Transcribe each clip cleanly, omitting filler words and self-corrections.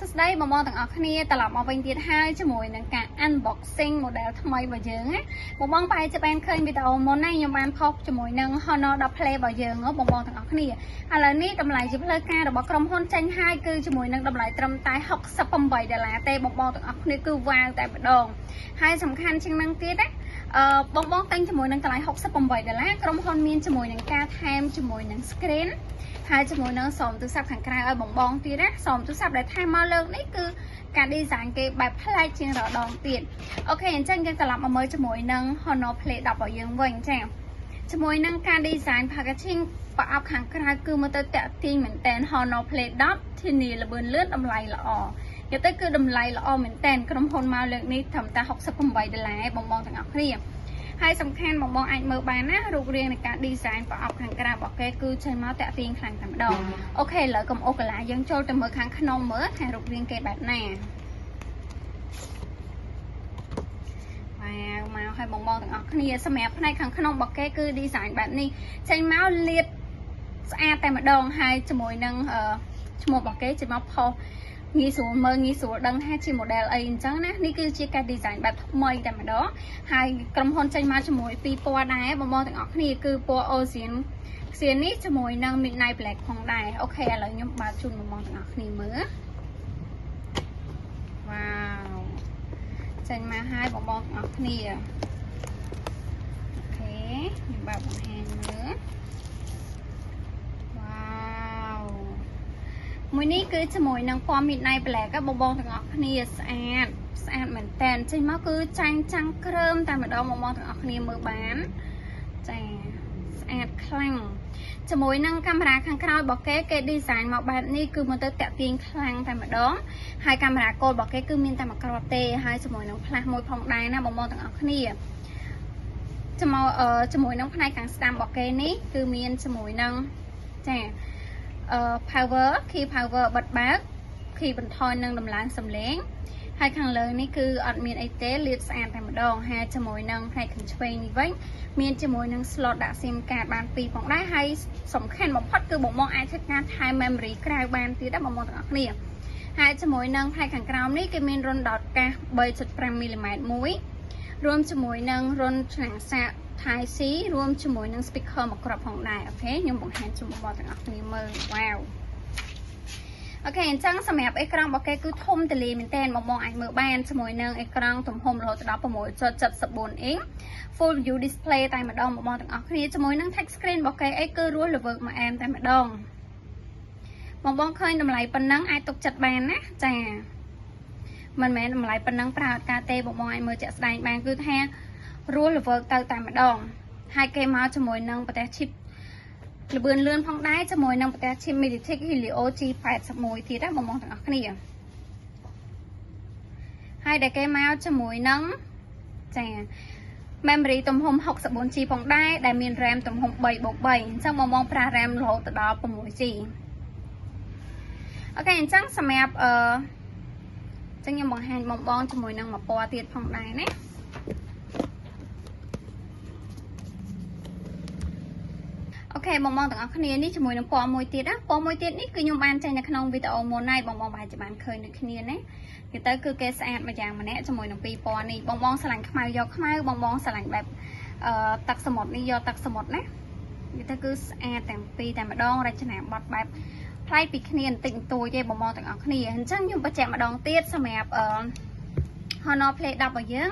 សួស្តីបងប្អូនទាំងអស់គ្នាត្រឡប់មកវិញទៀតហើយជាមួយនឹងការ unboxing model ថ្មីរបស់យើងណាបងបងប្រហែលជាបានឃើញវីដេអូមុនណាខ្ញុំបានផុសជាមួយនឹង Honor 10 Play របស់យើងបងប្អូនទាំងអស់គ្នាឥឡូវនេះតម្លៃជាផ្លូវការរបស់ក្រុមហ៊ុនចេញហើយគឺជាមួយនឹងតម្លៃត្រឹមតែ68ដុល្លារទេបងប្អូនទាំងអស់គ្នាគឺវ៉ាវតែម្ដងហើយសំខាន់ជាងនឹងទៀតណាបងបងទិញជាមួយនឹងតម្លៃ68ដុល្លារក្រុមហ៊ុនមានជាមួយនឹងការថែមជាមួយនឹង screen ហើយជាមួយនឹងស្រោមទូរស័ព្ទខាងក្រៅឲ្យបងបងទៀតណាស្រោមទូរស័ព្ទដែលថែមមកលើកនេះគឺការ design គេបែបប្លែកជាងរដងទៀត OK អញ្ចឹងយើងត្រឡប់មកមើលជាមួយនឹង Honor Play 10របស់យើងវិញចាជាមួយនឹងការ design packaging ប្រអប់ខាងក្រៅគឺមើលទៅតាក់ទាញមែនតើ Honor Play 10ធានាល្បឿនលឿនតម្លៃល្អនិយាយទៅគឺតម្លៃល្អមែនតើក្រុមហ៊ុនមកលើកនេះត្រឹមតែ68ដុល្លារបងបងទាំងអស់គ្នាហើយសំខាន់បងបងអាចមើលបានណារូបរាងនៃការ design ប្រអប់ខាងក្រៅរបស់គេគឺចេញមកតាក់ទាញខ្លាំងតែម្ដង OK ឥឡូវកុំអូកាឡាយើងចូលទៅមើលខាងក្នុងមើលថារូបរាងគេបែបណាវ៉ាវមកឲ្យបងបងទាំងអស់គ្នាសម្រាប់ផ្នែកខាងក្នុងរបស់គេគឺ design បែបនេះចេញមកលាតស្អាតតែម្ដងហើយជាមួយនឹងឈ្មោះរបស់គេចេញមកផុសងាយស្រួលមើលងាយស្រួលដឹងថាជា model អីអញ្ចឹងណានេះគឺជាការ design បែបថ្មីតែម្ដងហើយក្រុមហ៊ុនចេញមកជាមួយពីរពណ៌ដែរបងប្អូនទាំងអស់គ្នាគឺពណ៌ Ocean ខ្សៀននេះជាមួយនឹង Midnight Black ផងដែរ OK ឥឡូវខ្ញុំបើកជូនបងប្អូនទាំងអស់គ្នាមើលវ៉ាវចេញមកហើយបងប្អូនទាំងអស់គ្នាOK ខ្ញុំបើកបង្ហាញមើលវ៉ាវមួយនេះគឺជាមួយនឹងពណ៌ Midnight Black បងបងទាំងអស់គ្នាស្អាតស្អាតមែនតើចេញមកគឺចាញ់ចាំងគ្រើមតែម្ដងបងបងទាំងអស់គ្នាមើលបានចាស្អាតខ្លាំងជាមួយនឹងកាមេរ៉ាខាងក្រោយរបស់គេគេ design មកបែបនេះគឺមើលទៅតាក់ទាញខ្លាំងតែម្ដងហើយកាមេរ៉ាគោលរបស់គេគឺមានតែមួយគ្រាប់ទេហើយជាមួយនឹង flash មួយផងដែរណាបងប្អូនទាំងអស់គ្នាជាមួយនឹងផ្នែកខាងស្ដាំរបស់គេនេះគឺមានជាមួយនឹងចាpower key power បិទបើក key បន្ថយនិងដំឡើងសំឡេងហើយខាងលើនេះគឺអត់មានអីទេលាតស្អាតតែម្ដងហើយជាមួយនឹងផ្នែកខាងឆ្វេងនេះវិញមានជាមួយនឹង slot ដាក់ SIM card បានពីរផងដែរហើយសំខាន់បំផុតគឺបងបងអាចធ្វើការថែម memory ក្រៅបានទៀតណាបងបងទាំងអស់គ្នាហើយជាមួយនឹងផ្នែកខាងក្រោមនេះគេមានរន្ធដោតកាស3.5មីលីម៉ែត្រមួយរួមជាមួយនឹងរន្ធឆ្នាំងសាក Type C រួមជាមួយនឹង speaker មួយគ្រាប់ផងដែរ OK ខ្ញុំបង្ហាញជូនបងប្អូនទាំងអស់គ្នាមើលវ៉ាវ OK អញ្ចឹងសម្រាប់អេក្រង់របស់គេគឺធំទូលាយមែនទែនបងបងអាចមើលបានជាមួយនឹងអេក្រង់ទំហំរហូតដល់6.74អ៊ីង full view display តែម្ដងបងបងទាំងអស់គ្នាជាមួយនឹង touch screen របស់គេអីគឺរស់ល្វើកមកអែមតែម្ដងបងបងឃើញតម្លៃប៉ុណ្ណឹងអាចទុកចិត្តបានណាចាមិនមែនតម្លៃប៉ុណ្ណឹងប្រើអត់ការទេបងបងអាចមើលជាក់ស្ដែងបានគឺថារស់ល្វើកទៅតែម្ដងហើយគេមកជាមួយនឹងប្រទេស chip ល្បឿនលឿនផងដែរជាមួយនឹងប្រទេស chip MediaTek Helio G81 ទៀតណាបងប្អូនទាំងអស់គ្នាហើយដែលគេមកជាមួយនឹងចា memory ទំហំ 64 GB ផងដែរដែលមាន RAM ទំហំ3បូក3អញ្ចឹងបងបងប្រើ RAM រហូតដល់ 6 GB OK អញ្ចឹងសម្រាប់អញ្ចឹងខ្ញុំបង្ហាញបងបងជាមួយនឹងមួយពណ៌ទៀតផងដែរណាOK បងបងទាំងអស់គ្នានេះជាមួយនឹងពណ៌មួយទៀតណាពណ៌មួយទៀតនេះគឺខ្ញុំបានចេញនៅក្នុងវីដេអូមុនហើយបងបងប្រហែលជាបានឃើញដូចគ្នាណាគេទៅគឺគេស្អាតម្យ៉ាងម្នាក់ជាមួយនឹងពីរពណ៌នេះបងបងស្រឡាញ់ខ្មៅយកខ្មៅបងបងស្រឡាញ់បែបទឹកសមុទ្រនេះយកទឹកសមុទ្រណានិយាយទៅគឺស្អាតទាំងពីរតែម្ដងរចនាបថបែបប្លែកពីគ្នាបន្តិចបន្តួចទេបងបងទាំងអស់គ្នាអញ្ចឹងខ្ញុំបញ្ជាក់ម្ដងទៀតសម្រាប់Honor Play 10របស់យើង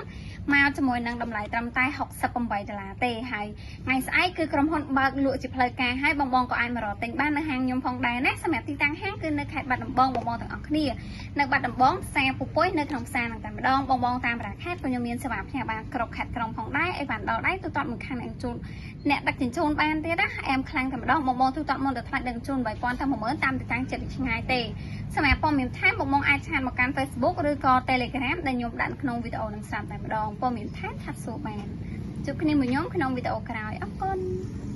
មកជាមួយនឹងតម្លៃត្រឹមតែ68ដុល្លារទេហើយថ្ងៃស្អែកគឺក្រុមហ៊ុនបើកលក់ជាផ្លូវការហើយបងបងក៏អាចមករកទិញបាននៅហាងខ្ញុំផងដែរណាសម្រាប់ទីតាំងហាងគឺនៅខេត្តបាត់ដំបងបងបងទាំងអស់គ្នានៅបាត់ដំបងផ្សារពពុយនៅក្នុងផ្សារនឹងតែម្ដងបងបងតាមរាខេត្តក៏ខ្ញុំមានសេវាផ្ញើបានគ្រប់ខេត្តក្រុងផងដែរអីបានដល់ដៃទូទាត់មួយខាងអ្នកជូនអ្នកដឹកជញ្ជូនបានទៀតណាអែមខ្លាំងតែម្ដងបងបងទូទាត់មុនទៅថ្លៃដឹកជញ្ជូន3000ទៅ10000តាមទីតាំងចិត្តឆ្ងាយទេសម្រាប់ព័ត៌មានថែមបងបងអាច chat មកកាន់ Facebook ឬក៏ Telegram ដែលខ្ញុំដាក់ក្នុងវីដេអូនឹងស្រាប់តែម្ដងព័ត៌មានថែម chat សួរបានជួបគ្នាមួយខ្ញុំក្នុងវីដេអូក្រោយអរគុណ។